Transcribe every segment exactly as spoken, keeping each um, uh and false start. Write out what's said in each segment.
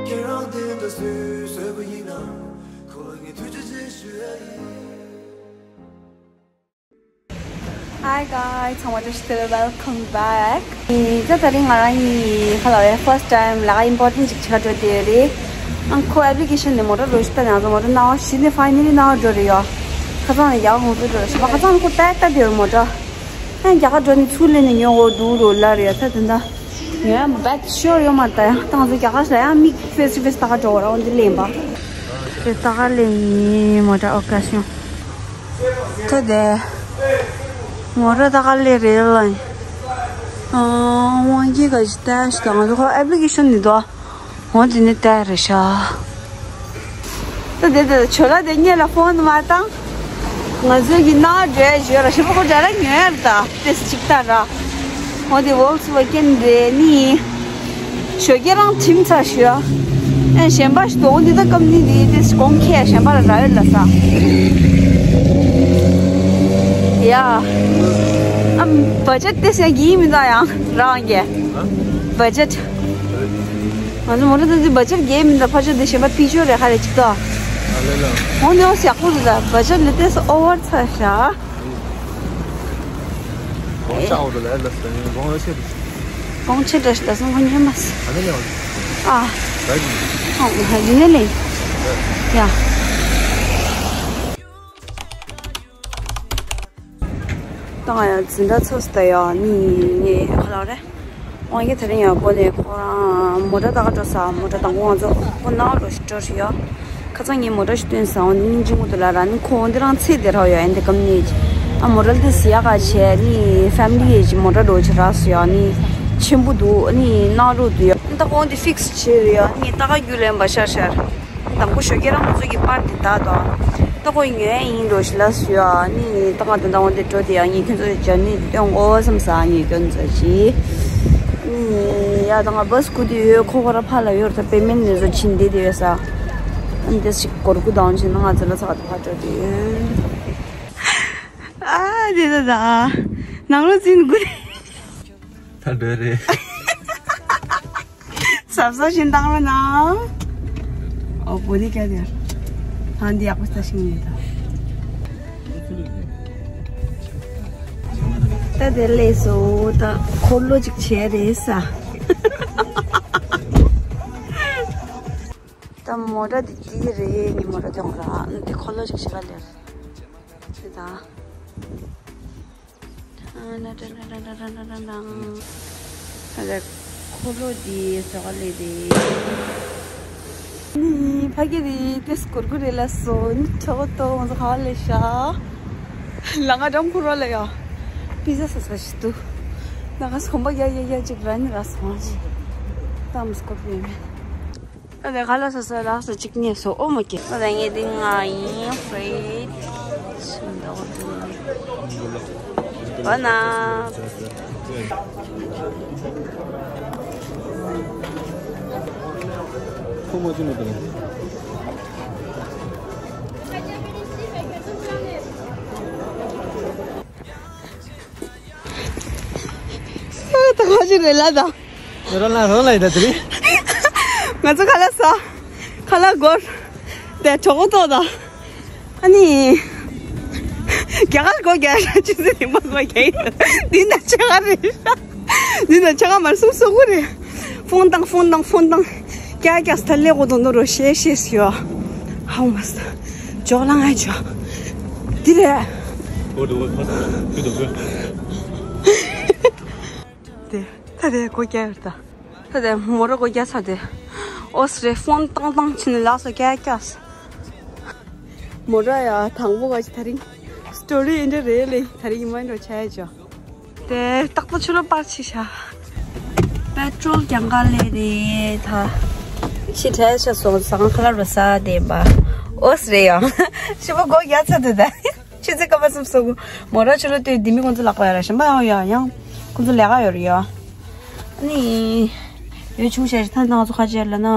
ཁྱེད་རང་དེ་འདྲ་སུས་བཟོས་པ་ཡིན་ན། ཁོ་ལ་ངས་ཐུགས་རྗེ་ཆེ་ཞུ་ཡ་ཡིན། Hi guys, ཚང་མ་བཀྲ་ཤིས་བདེ་ལེགས། Welcome back. ད་དེ་རིང་ང་རང་གཉིས་ཁ་ལ་བའི་first time ལ་ཨིམ་པོར་ཊན་ཅིག་བྱེད་ག་འགྲོ་བསྡད་ཡོད་རེད། ཨང་ཁོ་ཨེབ་ལི་ཀེ་ཤན་ནས་མོ་ཊ་རོ་ཤི་ད་ང་ཚོ་མོ་ཊ་ནང་བཞིན་ནས་ཕའི་ནལ་ལི་ནང་འགྲོ་རེད་ཡོ། ཁ་སང་ནས་རྒྱ་གར་ཧོང་ཏུ་འགྲོ་རེད་ཤི་པ། ཁ་སང་ནས་ཁོ་ཏག་ཏག་དེ་ཡོད་མོ་ཊ། ཨང་རྒྱ་གར་འགྲོ་ནས་ཚུར་ལེན་ནས་ཉོ་འོ་འདུག་རོ་ལ་རེད་ད་དེ་འདྲ། ངས་བེད་ཤོར་ཡོད་མ་ད་ཡང་ཏང་ཚོ་རྒྱ་གར་ལ་ཡང་མིག་ཕེས་ཊུ་ཕེས་ལྟ་ག་འགྲོ་ར་འོ་འདི་ལེན་པ། དེ་ལྟ་ག་ལེན་ཡིན་མོ་ཊ་ཨོ་ཀ་ཤོན། ད་དེ་མོ་ཊ་ལྟ་ག་ལེན་རེད་ལ། ཨང་དབང་སྐྱིད་ག་ཞིག་ལྟ་ཞིག་དང་ང་ཚོ་ཁོ་ཨེབ་ལི་ཀེ་ཤན་ནི་དོ། འོ་འདི་ནི་ལྟ་རེད་ཤག་ད་དེ་དེ་ཆོ་ལ་དེ་སྔོན་ལ་ཕོན་མ་བཏང་། ང་ཚོའི་གི་ནང་འགྲོ་ཡ་ཞོར་ལ་ཞིབ་པོ་འདྲ་ར་ཉོ་ཡ་རེད་ད་ཏེས་ཅིག་ལྟ་ར། འོ་དེ་ཝོལ་སི་ཝ་གེན་རེད་ནི། ཞོ་སྐྱེ་རང་ཁྲིམས་ཚར་ཞོ། ཨེ་གཞན་པ་ཞིག་དོ་འདི་ད་ཀམ་ནི་དེ་ཏེས་གོང་ཁེ་གཞན་པ་ལ་ར་ཡོད་ལ་ས། ཡ། ཨམ་བ་ཇེཊ་ཏེས་ཡང་གི་མི་འདུག་ཡང་རང་གི་བ་ཇེཊ། ང་ཚོ་མོ་ཊ་ད་ཅི་བ་ཇེཊ་རྒྱས་མིན་ད་ཕར་ཕྱོགས་དེ་གཞན་པ་ཕི་ཆོས་རེ་ཧ་རེ་ཅིག་ཏོ། ཨ་ལེ་ལ། འོ་ནི་འོ་ཡག་པོ་རེད་ད་བ་ཇེཊ་ལི་ཏེས་ཨོ་བར་ཚ་ཤ། གོང་ཆ་འོ་དུ་ལ་ལ་ས་ནི་གོང་ལ་ཆེ་དུ། གོང་ཆེ་འདྲ་ཞིག་ད་སོང་ཁོ་ཉན་མ་སི། ཨ་ལེ་ལ། ཨ། ད་ཡིན། ཨ་ཡིན་ནི་ལེ། ཡ། ད་ང་ཡང་འཛིན་གྲྭ་ཚོགས་སུ་ད་ཡང་ནི་ངས་ག་ལ་རེད། དབང་གིས་དེ་རིང་ཡང་སྒོ་ནས་ཁོ་རང་མོ་ཊ་ལྟ་ག་འགྲོ་ས་མོ་ཊ་དང་པོ་ང་ཚོ་ཁོ་ནང་རོ་ཞིག་འགྲོ་ཞིག་ཡོད། ཁ་སང་ངས་མོ་ཊ་ཞིག་བཏོན་ས་འོ་ནི་སྙིང་རྗེ་མོ་དུ་ལ་ར་ནི་ཁོ་འོ་འདི་རང་ཚེ་དེ་ར་ཡོད་ཨེ་འདི་ཀམ་ནི་ཨ་མོ་ཊ་དེ་ཟི་ཡ་ག་བྱས་ནི་ཕེ་མི་ལི་ཡེ་ཅི་མོ་ཊ་འགྲོ་ཆ་ར་སུ་ཡོད་ནི་ཆེན་པོ་འདུག་ནི་ནང་རོ་འདུག་ཡོད་ད་ཁོ་འདི་ཕིག་སི་བྱེད་རེད་ཡོད་ནི་ལྟ་ག་རྒྱུ་ལེན་པ་ཤར་ཤར། དང་པོ་ཞོགས་ཀས་རང་ཚོ་གི་པར་དེ་ད་དོ། ད་ཁོ་ཉོས་ཡིན་འགྲོ་ཞིག་ལ་སུ་ཡ་ནི་ད་ང་དེ་འདྲ་འོ་དེ་འགྲོ་དེ་ཡང་ངས་ཁྱོད་ཚོ་ལ་སྦྱར་ནི་སྟོན་གོ་བསམ་ས་ངས་ཁྱོད་ཚོ་ཅི། ནི་ཡ་ད་ང་བ་སི་སྐུ་དེ་ཡོད་ཁོ་ཁོ་ར་ཕ་ལ་ཡོད་ད་པེ་མེན་ནི་ཚོ་ཕྱིན་དེ་དེ་ཡོད་ས། ཨ་ནི་དེ་ཞིག་སྒོར་སྐུ་དང་ཕྱིན་ན་ང་ཚོ་ལ་ཚ་ག་དེ་ཕ་འགྲོ་དེ་ཡོད། ཨ་དེ་ད་ད་ནང་ལོ་ཙིན་དགུ་རེད། ད་འགྲོ་རེད། ཟབ་ཟབ་བཞིན་བཏང་རོགས་གནང་། ཨོ་བོ་དེ་སྐྱ་དེར། ཧང་འདི་ཡག་པོ་ལྟ་ཤིང་ཡོད་ད། ད་དེ་ལས་སོ་ད་འཁོར་ལོ་ཅིག་བྱས་རེད་ས། ད་མོ་ཊ་འདི་འདི་རེད་ངའི་མོ་ཊ་སྟོན་ར་འདི་འཁོར་ལོ་ཅིག་བྱེད་ག་ལེར། ཅི་ད། ཨ་ལ་ཁོ་ལོ་དེ་བཟོ་ག་ལེ་དེ། ནི་ཕ་གི་རི་ཏེས་གུར་གུར་རེ་ལ་སོ་ནི་ཆོག་ཏོ་ང་ཚོ་ཧ་ལེ་ཤ། ལ་ང་འགྲམ་ཁུར་བ་ལ་ཡ། པི་ཛ་ས་ས་ཞིག་ཏུ། ད་ག་སོམ་པ་ཡ་ཡ་ཡ་ཅིག་ར་ནི་ར་སོང་ཅིག་ཏམ་སྐོར་ཡོད་མེད། ད་ལྟ་ཁ་ལག་ཟ་ས་ལགས་སོ་གཅིག་ཉེས་སོ་ཨོ་མ་ཀེ། ད་ལྟ་ངས་འདི་ང་ཡིན་ཧྥྲེད། ཤིང་ཏོག་འདི། བ་ན། ཁོ་མ་ཅི་མ་དང་། ད་ཁ་ཅིག་རེད་ལ་ད། ང་རང་ལ་རང་ལ་ཡིན་ད་དེ་རིང་། ང་ཚོ་ཁ་ལག་ཟ། ཁ་ལག་སྒོར། དེ་གྲོགས་པོ་ཏོ་ད། ཨ་ནི། རྒྱ་གར་སྒོ་རྒྱག་ཆུ་ཚོད་རིང་པོ་སྒོ་རྒྱག་ཡིན། འདི་ན་ཆེ་ག་རེད། འདི་ན་ཆེ་ག་མར་སུམ་སུ་གུ་རེད། ཕོན་བཏང་ཕོན་བཏང་ཕོན་བཏང་། ཀྱ་ཀྱ་སི་ཐ་ལེ་གོ་དོ་ནོ་རོ་ཤེ་ཤེ་སི་ཡོ། ཧའུ་མ་སི། ཇོག་ལ་ང་ཇོ། འདི་རེད། དེ། ད་དེ་སྒོ་རྒྱག་ཡོད་ད། ད་དེ་མོ་ར་སྒོ་རྒྱག་ཚར་དེ། ཨོ་སི་རེ་ཕོན་བཏང་བཏང་ཕྱིན་ནས་ལགས་སོ་རྒྱག་རྒྱག་མོ་ར་ཡ་དང་པོ་ག་ཅི་ད་རིང་། སི་ཊོ་རི་ཨིན་དྲ་རེད་ལེ་ད་རིང་ཡིན་མ་འགྲོ་ཆ་ཡ་ཅོ། དེ་ཏག་ཏག་ཆུ་ལོ་པར་ཆི་ཤ། པེ་ཊྲོལ་རྒྱང་ག་ལེ་རེད་ད། ཤི་ཁྲལ་ཤ་སོང་ཟང་ཁ་ལ་རོ་ས་དེ་བ། ཨོ་སི་རེ་ཡ། ཤི་བ་སྒོ་རྒྱག་ཚར་དེ་ད། ཆུ་ཚོད་སྐར་མ་གསུམ་སོ་དགུ། མོ་ར་ཆུ་ལོ་ལྟོས་དེ་མི་ཁོང་ཚོ་ལག་པ་ཡ་ར་ཞིམ་པ་ཡང་ཡ་ཡང་། ཁོང་ཚོ་ལས་ཀ་ཡོད་རེད་ཡ། ཨ་ནི། ཡོད་ཆུང་བྱས་ཤིག་ཐང་ཐང་ཚོ་ཁ་ཆེ་ལ་ན།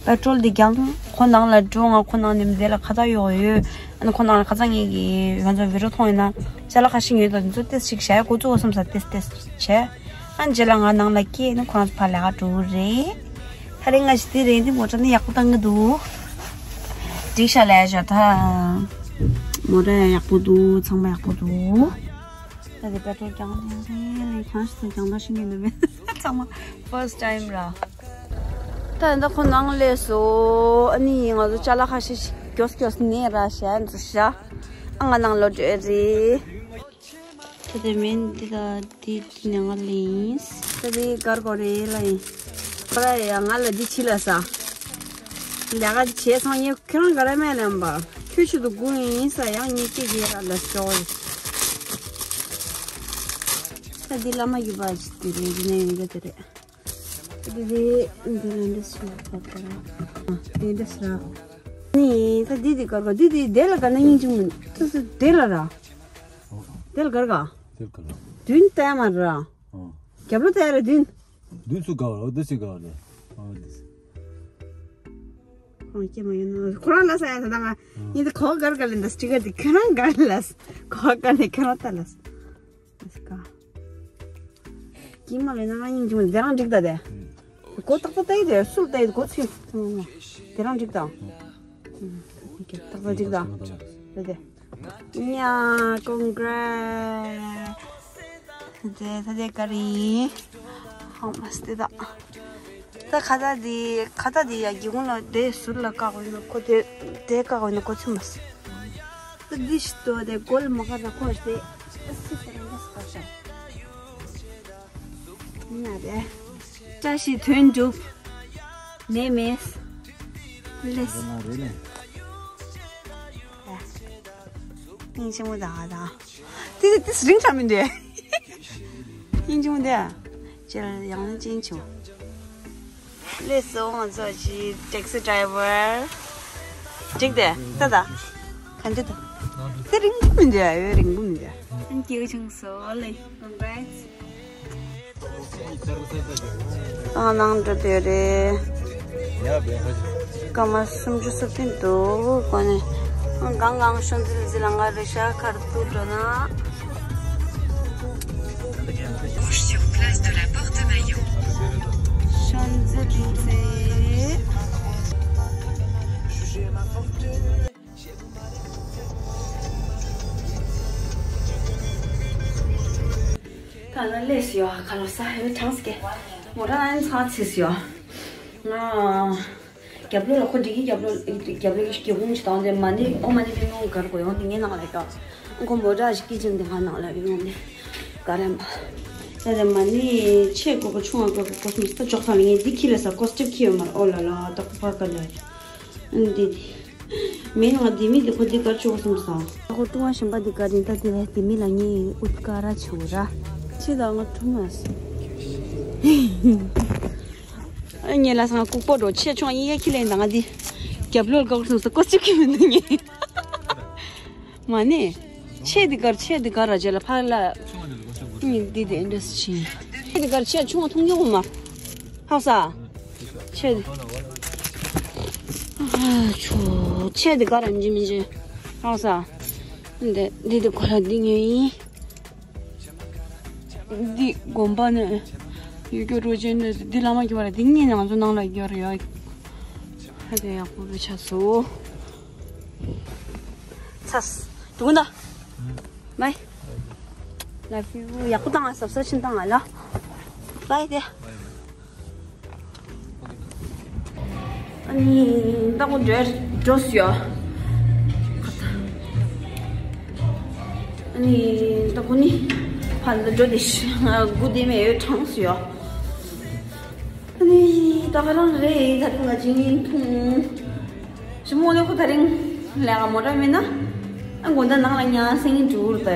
པེ་ཊྲོལ་འདི་རྒྱང་། ཁོ་ནང་ལ་འགྲོ་ང་ཁོ་ནང་ནས་མཛེས་ལ་ཁ་ཐག་ཡོག་ཡོད། ཨ་ནི་ཁོ་ནང་ལ་ཁ་ཚང་ངེད་ཀྱི་ང་ཚོ་བི་རོ་མཐོང་ཡིན་ན། ཅ་ལག་ཁ་ཤས་ཡོད་དོ་འདི་ཚོ་ཏེས་ཤིག་བྱས་གོ་ཚུགས་བསམ་ས་ཏེས་ཏེས་བྱས། ཨ་ནི་རྗེས་ལ་ང་ནང་ལ་སྐྱེས་ནི་ཁོ་རང་ཚོ་ཕར་ལས་ཀ་འགྲོ་གི་རེད། ད་རེས་ང་ཞིག་དེ་རེད། འདི་མོ་ཊ་ནི་ཡག་པོ་བཏང་གི་འདུག་འགྲིག་ཤག་ལས་བྱ་ད། མོ་ཊ་ཡག་པོ་འདུག་ཚང་མ་ཡག་པོ་འདུག་ད་དེ་པེ་ཊྲོལ་རྒྱག་ནས་རེད། ལས་གང་ཞིག་དང་རྒྱང་ཐག་ཤིང་གི་ནུ་མེད། ཚང་མ་first time་ར། ད་ད་ཁོ་ནང་སླེབས་སོ། ཨ་ནི་ང་ཚོ་ཅ་ལག་ཁ་ཤས་ཤིག་སྐྱོར་སྐྱོར་ནས་ར་བྱས་འཛུལ་ཤག་ཨ་ང་ནང་ལོག་འགྲོ་རེད། ད་དེ་མིན་འདི་ལ་འདི་འདི་ནས་ང་ལེན། ད་དེ་གར་གོ་རེད་ལ་ཡིན། ཁོ་ར་ཡ་ང་ལ་འདི་ཕྱི་ལ་ས། ལས་ཀ་བྱས་སོང་ངས་ཁྱོད་རང་ག་ར་མེད་ལམ་པ། ཁྱོད་ཆུ་དུ་དགུ་ཡིན་ས་ཡང་ཉིད་ཀྱི་རྒྱལ་ར་ལ་ཤོག་ད་འདི་བླ་མ་ཡུ་བ་ཅི་དེ་རེད། འདི་ནས་ཡིན་ད་དེ་རེད། འདི་རེད། འདི་ལ་འདི་སུ་ལ་པ་པ་ར། འདི་འདི་སུ་ར། ནི་ད་འདི་འདི་གར་གོ་འདི་འདི་དེ་ལ་ག་ན་སྙིང་རྗེ་མོ་ད་སུ་དེ་ལ་ར། དེ་ལ་གར་ག་དེ་ལ་གར་ག་བདུན་ལྟ་མ་ར། ཨོ། རྒྱབ་ལོ་དེ་ར་བདུན། བདུན་སུ་ག་བ་ར། འོ་འདི་སུ་ག་བ་ར། ཨོ་འདི་སུ། ཨོ་སྐྱེ་མ་ཡོད་ན་ཁོ་རང་ལ་ས་ཡ་ད་ད་ང་ཨོ་ཡིན་ད་གོ་གར་ག་ལེན་ད་སྤྲི་ག་འདི་ཁྱོད་རང་གར་ལ་ས་གོ་ག་ནས་ཁྱོད་རང་ལྟ་ལ་ས། ཀྱི་མ་ལེན་ན་ང་སྙིང་རྗེ་མོ་དེ་རང་འགྲིག་ད་དེ། གོ་ཏག་ཏག་ཏག་ཡིན་དེ་སུལ་ཏག་ཡིན་གོ་ཚུལ། དེ་རང་འགྲིག་ད། ཏག་ཏག་འགྲིག་ད། དེ་དེ། ཉ་congrats། དེ་ད་དེ་ག་རེ་ཡིན། ཧོ་མ་སྟེ་ད། ད་ཁ་ད་དེ་ཁ་ད་དེ་ཡ་སྒེའུ་ཁུང་ལ་དེ་ཟུར་ལ་བཀག་འོས་ན་གོ་དེ་དེ་བཀག་འོས་ན་གོ་ཚུལ་མ་སོང་། ད་འདི་ཞིག་ཏོ་དེ་གོལ་མ་ཁ་ད་ཁོ་ཞིག་དེ་སི་ཏ་ར་འདི་སི་ཁ་ཤ། ཉ་དེ། བཀྲ་ཤིས་དོན་འགྲུབ། ནས་མེད། ལེས། སྙིང་རྗེ་མོ་ད་ད། དེ་དེ་དེ་རིང་ཁྲ་མི་འདུག་སྙིང་རྗེ་མོ་དེ། ཅེར་ཡང་ན་ཅིན་ཆུ། ལེས་སོང་ང་ཚོ་ཅི་taxi driver། འགྲིག་དེ་ད་ད། ག་འདྲ་ད། དེ་རིང་པོ་མི་འདུག་ཡོད་རིང་པོ་མི་འདུག་ཨན་སྐྱེ་བ་ཆུང་སོ་ལེ། Congrats། ཨ་ནང་འགྲོ་དེ་རེད། སྐར་མ་སུམ་ཅུ་སོ་བདུན་འདུག་གོ་ནས། གང་གང་ཤོན་ཛེ་ལེ་ཛེ་ལ་ང་རེ་ཤ་ཁར་ཏུ་འགྲོ་ན། Bouge sur place de la Porte Maillot. ཤོན་ཛེ་ལེ་ཛེ། ད་ལ་ལས་ཡོ་ཁ་ལོ་ས་ཧེ་གྲངས་ཀྱི་མོ་རང་ཚ་ཚིས་ཡོ། ང་རྒྱབ་ལོ་ལ་ཁོ་འདི་གི་རྒྱབ་ལོ་རྒྱབ་ལོ་གི་སྒེའུ་ཁུང་ཅི་དང་དེ་མ་ནི་ཨོ་མ་ནི་པི་མོ་གར་གོ་ཡོང་དེ་ངའི་ནང་ལ་ཡོ། ཁོ་མོ་ར་ཞིག་ཀི་ཅན་དེ་ང་ནང་ལ་ཡོང་ནི་ག་རེ་མ། ད་དེ་མ་ནི་ཆེ་གོ་གོ་ཆུང་ང་གོ་གོ་སྨོ་ད་ཅོག་ཁ་ལ་ངས་འདི་ཁྱི་ལ་ས་ཀོ་སྟིབ་ཁྱི་ཡོད་མར་ཨོ་ལ་ལ་ད་ཁོ་ཕ་ག་ལ་ཡོད། འདི་འདི། མིན་ང་དེ་མི་དེ་ཁོ་དེ་གར་ཆོག་སོང་ས། ཁོ་ཀྲུང་ཨ་གཞན་པ་དེ་གར་ཡིན་ད་དེ་ལ་དེ་མི་ལ་ངས་ཨུཏ་ཀ་ར་ཆེ་བོ་ར། ཁྱི་དང་ང་ཁྲོ་མ་སོང་། ཨ་ངས་ལ་སང་ལྐུགས་པོ་འགྲོ་ཆེ་ཆུང་ཡིན་ཡ་ཁྱི་ལེན་དང་ང་དེ་རྒྱབ་ལོར་གོ་སོང་ས་ཀོ་ཅིག་གི་མི་འདུག་ངས། མ་ནི། ཆེ་དེ་གར་ཆེ་དེ་གར་ར་ཇེ་ལ་ཕ་ལ། ཨིན་འདི་དེ་འདྲ་སི་ཆེ། ཆེ་དེ་གར་ཆེ་ཆུང་མཐོང་རྒྱུ་མ། ཧག་ས། ཆེ་དེ། ཨ་ཆོ། ཆེ་དེ་གར་ར་མི་ཇི་མི་ཇི། ཧག་ས། འདི་འདི་དེ་ཁོ་ར་འདི་ངེ་ཡིན། འདི་དགོན་པ་ནས་ཡུལ་སྐྱོར་རོ་ཅན་ནས་འདི་བླ་མ་གི་བར་འདི་གཉིས་ནང་ཚོ་ནང་ལ་གི་བར་ཡོད། ཧ་དེ་ཡག་པོ་རུ་ཆགས་སོ། ཚས། དུག་ན། མའི། ལ་ཕིའུ་ཡག་པོ་བཏང་ང་ཟབ་ཟབ་ཕྱིན་བཏང་ང་ལ། བའི་དེ། ཨ་ནི་ད་ཁོ་འགྲོ་འགྲོ་སོང་ཡ། ཨ་ནི་ད་ཁོ་ནི་ཕར་ལ་འགྲོ་དེ་ཤི་ང་དགུ་དེ་མེད་ཡོད་གྲངས་སོང་ཡ། ཨ་ནི་ད་ག་རང་རེད་ད་རིང་ང་ཅིག་ཉིན་ཐུང་། ཞི་མོ་ནི་ཁོ་ད་རིང་ལས་ཀ་མོ་ཊ་མེད་ན། ཨ་དགོང་དག་ནང་ལ་ཉལ་སེང་འགྲོ་རུ་ད་ཡ།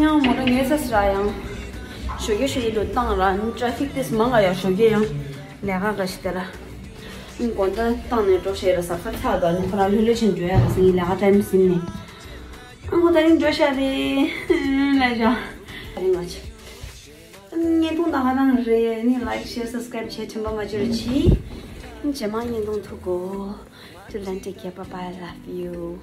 ཡང་མོ་ཊ་ངའི་ས་སི་ར་ཡང་། ཞོགས་ཀས་ཞོགས་ཀས་འགྲོ་བཏང་ར་ནི་ཊ་ཕིག་ཏིས་མང་ག་ཡ་ཞོགས་ཀས་ཡང་། ལས་ཀ་འགའ་ཞིག་དེ་ར། ཨ་དགོང་དག་བཏང་ནས་འགྲོ་ཤེས་ར་ཟབ་ཟབ་ཚར་དོ་ནི་ཁོ་རང་ལྷོད་ལྷོད་ཕྱིན་འགྲོ་ཡ་ར་སེང་ལས་ཀ་ཊའིམ་ཟིན་ནས། ཨ་ཁོ་ད་རིང་འགྲོ་ཤ་རེད་ལས་བྱ། ད་རིང་ང་ཆེ། བརྙན་ཐུང་ད་ག་རང་རེད་ནི་like share subscribe བྱེད་དྲན་པ་མ་བརྗེད་རོགས་གྱིས། རྗེས་མ་བརྙན་ཐུང་ཐུག་གོ། Till then take care, bye bye, love you.